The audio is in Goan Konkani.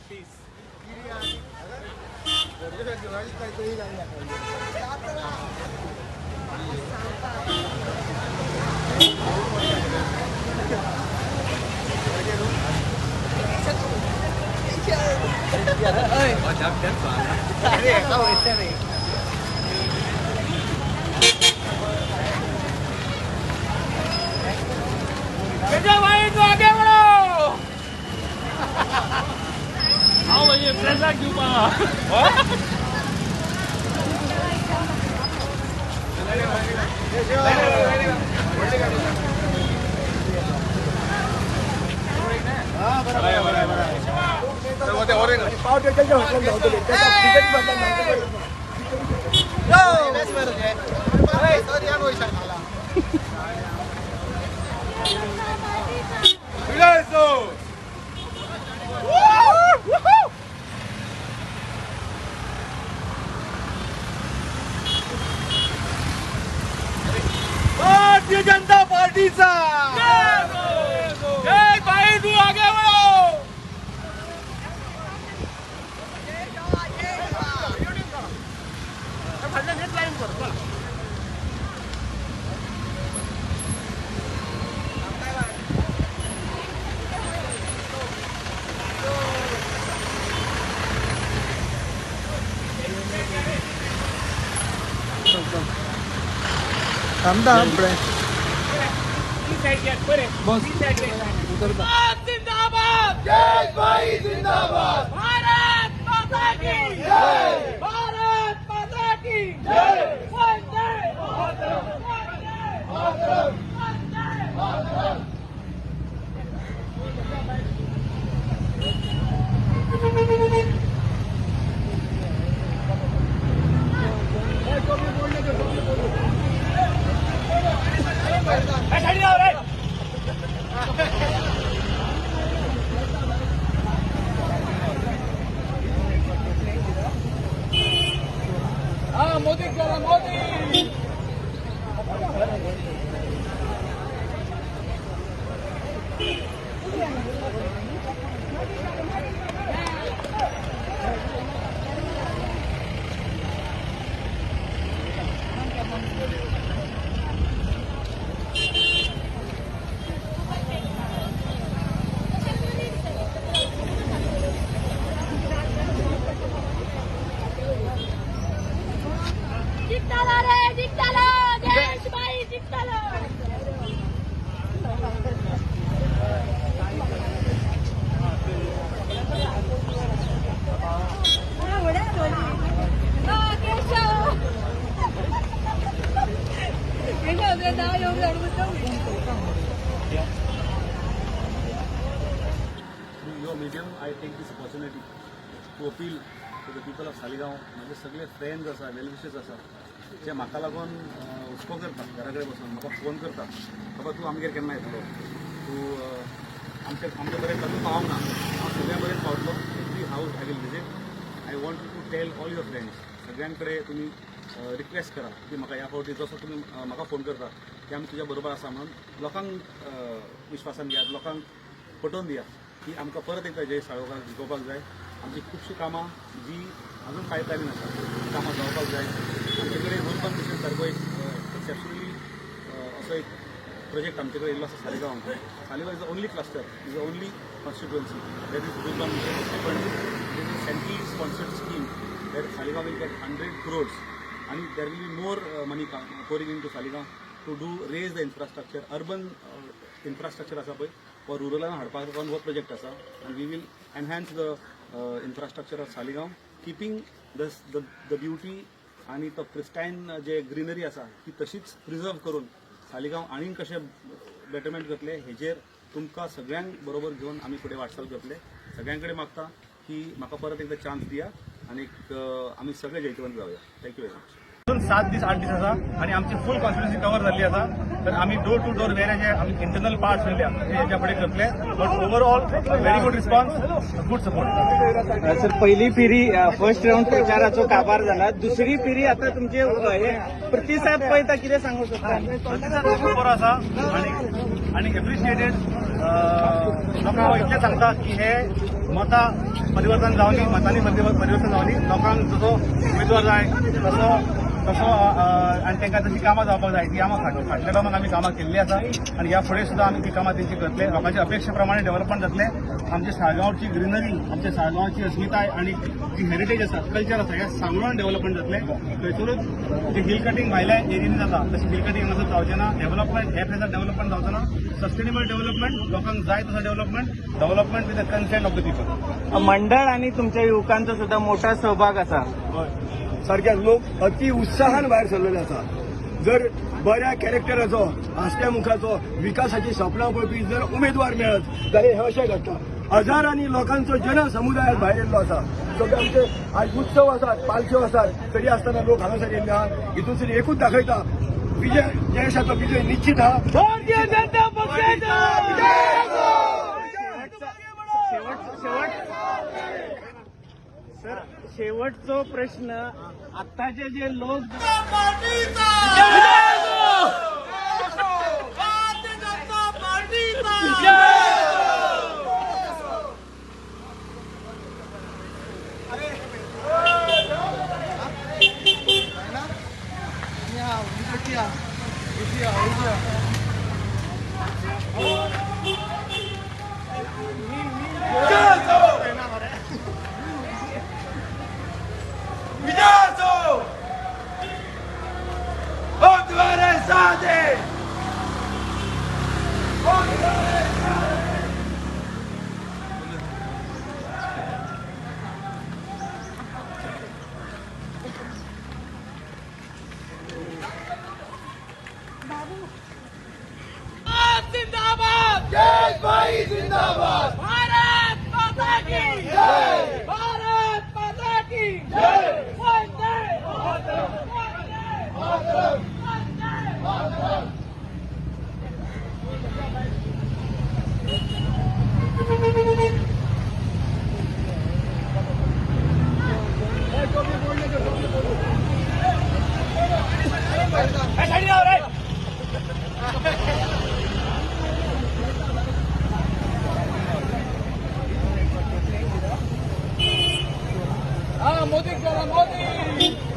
पीस. भाई तू आगे बढ़ो. हांव म्हणजे प्रेसाक दिवपा. भारतीय जनता पार्टीचा. जय भाई तू आगे बढ़ो. जिंदाबाद. जय भाई जिंदाबाद. भारत माता की जय. भारत माता की जय. वंदे मातरम. वंदे मातरम. वंदे मातरम. हाँ, मोदी करा मोदी. जिंकताला रे जिंकताला, जयेश भाई जिंकताला. केशव केशव नाव येऊन. Through your medium, I take this opportunity to appeal to the people of Saligao. म्हजे सगळे फ्रेंड्स आसा, वेल विशर्स आसा, जे म्हाका लागून हुस्को करता, घरा कडेन बसून म्हाका फोन करता, बाबा तूं आमगेर केन्ना येतलो, तूं आमचे आमचे पर्यंत अजून पावंक ना. हांव सगळ्यां पर्यंत पावतलो. Every house I will visit. I want you to tell all your friends, सगळ्यां कडेन तुमी रिक्वेस्ट करा की म्हाका ह्या फावटी जसो तुमी म्हाका फोन करता की आमी तुज्या बरोबर आसा म्हणून, लोकांक विश्वासान घेयात, लोकांक पटोवन दिया की आमकां परत एकदां जय साळगांवकार जिखोवपाक जाय. आमची खुबशीं कामां जी अजून पायपलायनीन आसा, ती कामां जावपाक जाय. आमचे कडेन रुर्बन मिशन सारको एक एक्सेप्शनली असो एक प्रोजेक्ट आमचे कडेन येयल्लो आसा सालिगांवांत. Saligao is the only cluster, is the only constituency that is Rurban Mission is a centrally sponsored scheme where Saligao will get 100 crores आणि there will be more money pouring into Saligao to do raise the infrastructure, urban infrastructure आसा पळय, हो रुरलान हाडपाक लागून हो प्रोजेक्ट आसा. आनी we will enhance the infrastructure of Saligao, keeping the beauty आणि तो प्रिस्टायन जे ग्रिनरी आसा ती तशीच प्रिजर्व करून सालिगांव आनीक कशें बेटरमेंट करतले हेजेर तुमकां सगळ्यांक बरोबर घेवन आमी फुडें वाटचाल करतले. सगळ्यां कडेन मागता की म्हाका परत एकदा चान्स दिया आनीक आमी सगळे जैतवंत जावया. Thank you very much. अजून 7 दीस 8 दीस आसा आणि आमची फूल कॉन्स्टिट्युन्सी कव्हर जाल्ली आसा. तर आमी डोर टू डोर वेरे जे आमी इंटरनल पार्ट्स उरल्या ते हेच्या फुडें करतले, but overall very good response, good support. Sir, पहिली फेरी, फर्स्ट राऊंड प्रचाराचो काबार झाला. दुसरी फेरी आता तुमचे हे प्रतिसाद पळयता, कितें सांगू शकता? प्रतिसाद खूब बरो आसा आणि आणि एप्रिशिएटेड. लोकांक हांव इतलें सांगता की हे मतां परिवर्तन जावनी, मतांनी परिवर्तन जावनी, लोकांक जसो उमेदवार जाय तसो तसो आनी तांकां तशी कामां जावपाक जाय. ती आमी फाटल्या टायमाक आमी कामां केल्ली आसा आनी ह्या फुडें सुद्दां आमी ती कामां तेंची करतले. लोकांच्या अपेक्षे प्रमाणे डेव्हलपमेंट जातलें. आमच्या साळगांवची ग्रिनरी, आमच्या साळगांवची अस्मिताय आनी जी हेरिटेज आसा, कल्चर आसा, ह्या सांगून डेव्हलपमेंट जातलें. थंयसरूच जे हिल कटिंग भायल्या एरियांनी जाता तशें हिल कटिंग हांगासर जावचें ना. डेव्हलपमेंट हे प्लेसार डेव्हलपमेंट जावचो ना. सस्टेनेबल डेव्हलपमेंट, लोकांक जाय तसो development, development with the consent of the people. मंडळ आणि तुमच्या युवकांचो सुद्धा मोठा सहभाग असा. सारक्या लोक अति उत्साहान भायर सरलेले आसा. जर बऱ्या कॅरेक्टराचो, हांसत्या मुखाचो, विकासाची सपनां पळोवपी जर उमेदवार मेळत जाल्यार हें अशें घडटा. हजारांनी लोकांचो जनसमुदाय भायर येयल्लो आसा. सगळे आमचे आज उत्सव आसात, पालख्यो आसात, तरी आसतना लोक हांगासर येयल्ले आहा. हितून एकूच दाखयता, विजय जयेशाचो विजय निश्चित आहा. भारतीय जनता पक्षाचा. शेवट शेवट सर, शेवटचो प्रश्न, आताचे जे लोक पार्टीचा, भारतीय जनता पार्टीचा. हम तुम्हारे साथ हैं. जिंदाबाद. जयेश भाई जिंदाबाद. भारत माता की जय. भारत माता की जय. वंदे मातरम. वंदे मातरम. वंदे मातरम. हा, मोदी करा मोदी.